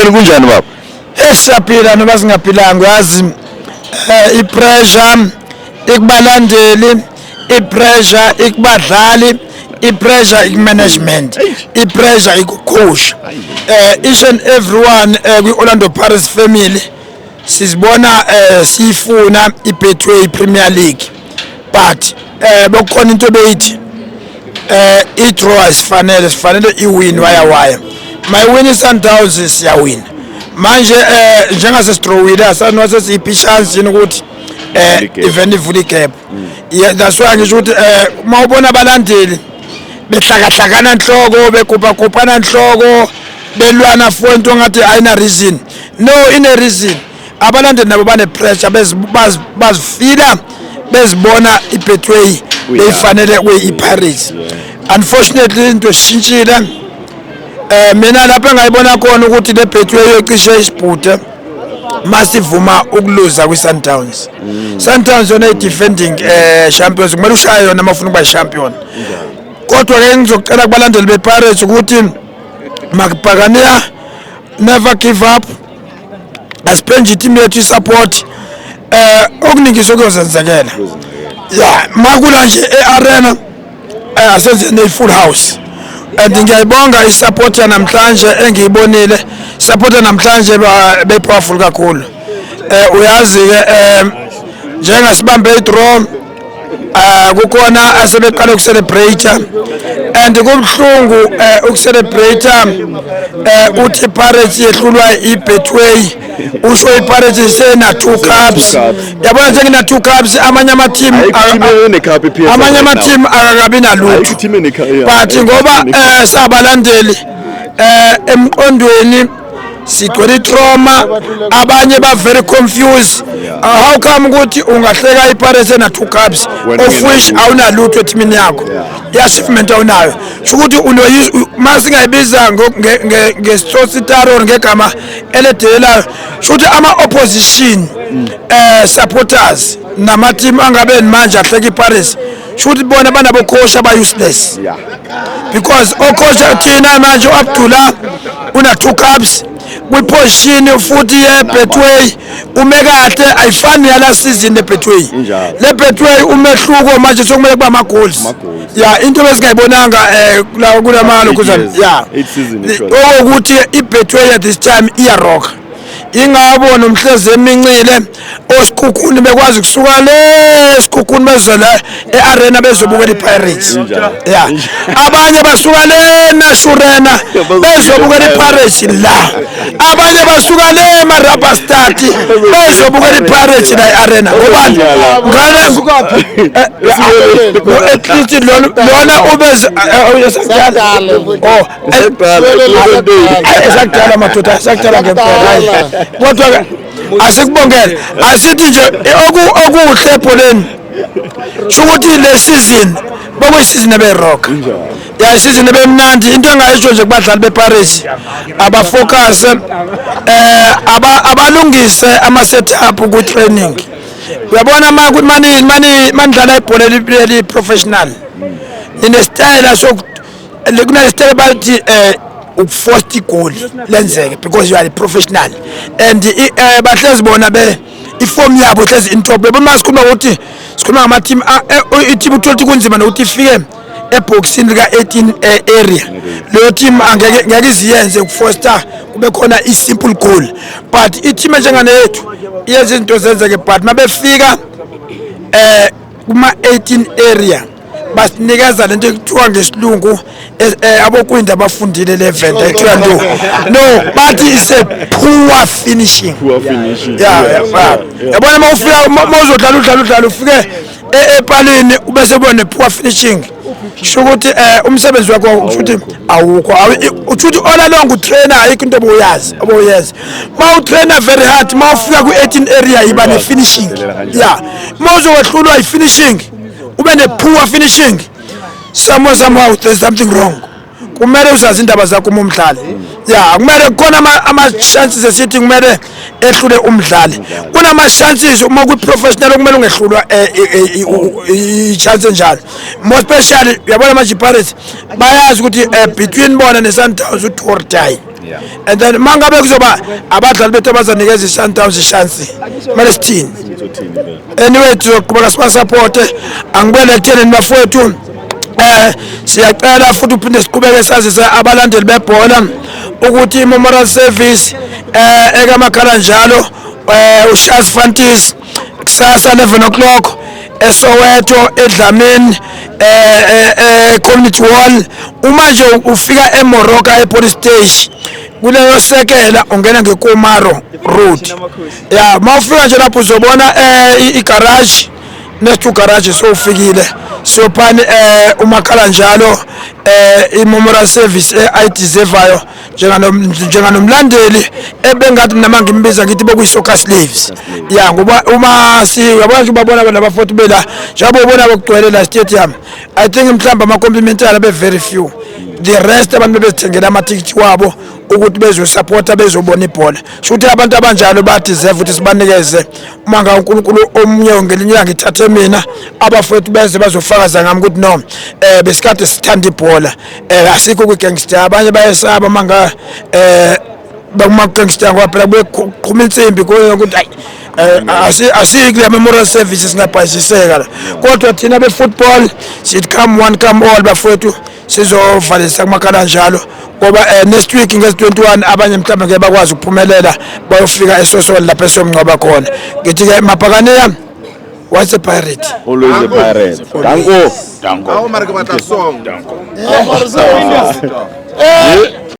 Mkhulu, kunjani baba? Esiyaphila noma singaphilanga. Uyazi, i-pressure ikubalandeli, i-pressure ikubadlali, i-pressure iku-management, i-pressure iku-coach, each and everyone kwi-Orlando Pirates family. Sizibona siyifuna i-Betway Premier League, but bekukhona into beyithi i-draw asifanele, sifanele i-win. Waya waya mayiwina i-Sundowns, siyawina. Manje njengasesidrowile, asanwase siyiphi i-chance yini ukuthi igap. Even ivule igap. Yeah, that's why ngisho ukuthi uma ubona abalandeli behlakahlakana nhloko, bekhuphakhupana nhloko, belwana for into ngathi ayina reason, no, ine reason. Abalandeli nabo bane pressure, bazifila, bezibona iBetway beyifanele kwe-Pirates. Unfortunately into isishintshile. Mina lapho engayibona khona ukuthi le Betway yocishe isibhude masivuma ukuluza kwi-Sundowns. Sundowns yona i-defending champions, kumele ushaye yona uma ufuna ukuba i-champion. Kodwa ke ngizocela kubalandeli be-Pirates ukuthi makubhakaniya, never give up, asiphenje i-team yethu i-support, okuningi sokuyozenzekela. Ya, makula nje e-arena, asenze ne-full house, and ngiyayibonga i-support yanamhlanje engiyibonile. Support yanamhlanje be-powerful kakhulu. Uyazi ke, njengasibambe i-draw, kukhona asebeqala ukucelebrate, and kubuhlungu ukucelebrate uthi Pirates yehlulwa iBetway, usho iPirates sena two cups. Yabona, njengina two cups, amanye ama team Ayikho team ene-cup i-PSL amanye right ama now. team akakabi nalutho. Ayikho team ene-cup, yeah. But ngoba sabalandeli, emqondweni sigcwele itrauma, abanye ba very confused. How come ukuthi ungahleka iPirates ena two cups, Wena of which ungenalutho. Awunalutho ethimini yakho, i-achievement awunayo? Sho ukuthi masingayibiza ngesitsotsi or ngegama eledelelayo, sho ukuthi ama-opposition supporters nama-team angabe manje ahleka iPirates, sho ukuthi bona banabo-coach aba-useless, because ocoach thina manje u-Abdullah una two cups kwiposition futhi ye-Betway, ume kahle, ayifani yala season ne-Betway. Injalo. Le Betway umehluko manje sokumele kuba ama-goals. Ama-goals. Ya, into besingayibonanga kulama lokhuzana. Years. Ya. 8 season actually. Okokuthi i-Betway at this time iyaroka, ingabo nomhlezi emincile osikhukhuni bekwazi kusuka le sikhukhuni beze la e-arena bezobukela i-Pirates. Injalo. Ya, abanye basuka le Naturena bezobukela i-Pirates la, abanye basuka le Marabastad bezobukela i-Pirates la e-arena. Ngobani ngale? At least lona ubeze Sakudala. Oh, esakudala madoda, esakudala ngempela. Hayi, kodwa ke asikubongele, asithi nje okuhle ebholeni, sho ukuthi le season bekuyisizini eberock, ya, isizini ebemnandi. Into engayisho nje kubadlali bePirates, abafocus, abalungise ama setup ku training. Uyabona, mani mani manidlala ibhola eli professional, ine-style soku kunale-style bathi ukuforce igoli lenzeke, because you are a professional, and bahlezi bona be iform yabo hlezi in top. Yabo, masikhuluma ukuthi sikhuluma ngama team, i-team uthola ukuthi kunzima nokuthi ifike eboxini lika 18 area, leyo team angeke ngeke iziyenze ukufoster kube khona i-simple goal. But i-team enjenganethu iyenza izinto zenzeke, but mabefika kuma 18 area basinikeza lento ekuthiwa ngesilungu, abokwinda abafundile le venda ekuthiwa no, bathi is a poor finishing. Poor finishing. Ya, yabona, uma ufika, uma uzodlala, udlala, udlala, ufike epalini, ubese kuba ne-poor finishing, sho ukuthi umsebenzi wakho usho ukuthi awukho. Usho ukuthi all along utrainer, ayikho into obuyazi obuyenza. Ma utrainer very hard, ma ufika ku-18 area, iba ne-finishing. Ya, ma uzokwehlulwa i-finishing, ube ne-poor finishing, somewhere, somehow there's something wrong. Kumele uzazi indaba zakho uma umdlali. Ya, kumele khona ama-chances esithi kumele Ehlule umdlali kunama-chances uma kwi-professional okumele ungehlulwa i-chance enjalo, more especially uyabona manje i-Pirates bayazi ukuthi between bona ne-Sundowns u-do or die. And then uma ngabe kuzoba abadlali bethu abazanikeza i-Sundowns i-chance, kumele sithini? Uzothini vele? Anyway, sizoqhubeka sibasupporte. Angibuyele ekuthenini bafowethu, siyacela futhi uphinde siqhubeke sazise abalandeli bebhola ukuthi i-memorial service ekamakhala njalo uShaz Fantis kusasa 11 o'clock eSoweto eDlamini community hall. Uma nje ufika eMoroka epolice station kuleyo sekela ungena ngeKomaro Road ya, mawufika nje lapho uzobona igarage, next to garage sowufikile. Siyophani umakhala njalo i-memorial service ayideservayo njenganomlandeli ebengathi mina ngimbiza ngithi bekuyi-soccer slaves ya, ngoba uma si uyabona nje ubabona abantu abafoti bela njengoba ubona bekugcwele la stadium, I think mhlawumbe ama-complimentary abe very few, the rest abantu bebezithengela amathikithi wabo ukuthi bezosupporta, bezobona ibhola. Sho ukuthi abantu abanjalo badeserve ukuthi sibanikeze. Uma nga uNkulunkulu omunye ngelinye ilanga ithathe mina, abafowethu beze bazofakaza ngami ukuthi no, besikade sithanda ibhola, asikho kwi-gangster. Abanye bayesaba manga bakuma-gangster ngoba phela kubuye kuqhuma insimbi kuyo ukuthi ayi, asiyi kule memorial service, singabhayisiseka la. Kodwa thina be-football sithi come one, come all bafowethu, sizovalisa kumakhala njalo ngoba next week ngezi-21 abanye mhlawumbe ngeke bakwazi ukuphumelela bayofika eSosol lapho esiyomngcwaba khona. Ngithi-ke mabhakaniya, once a Pirate, Always a Pirate. Danko. Danko. Awu mara ke batla song. Eh.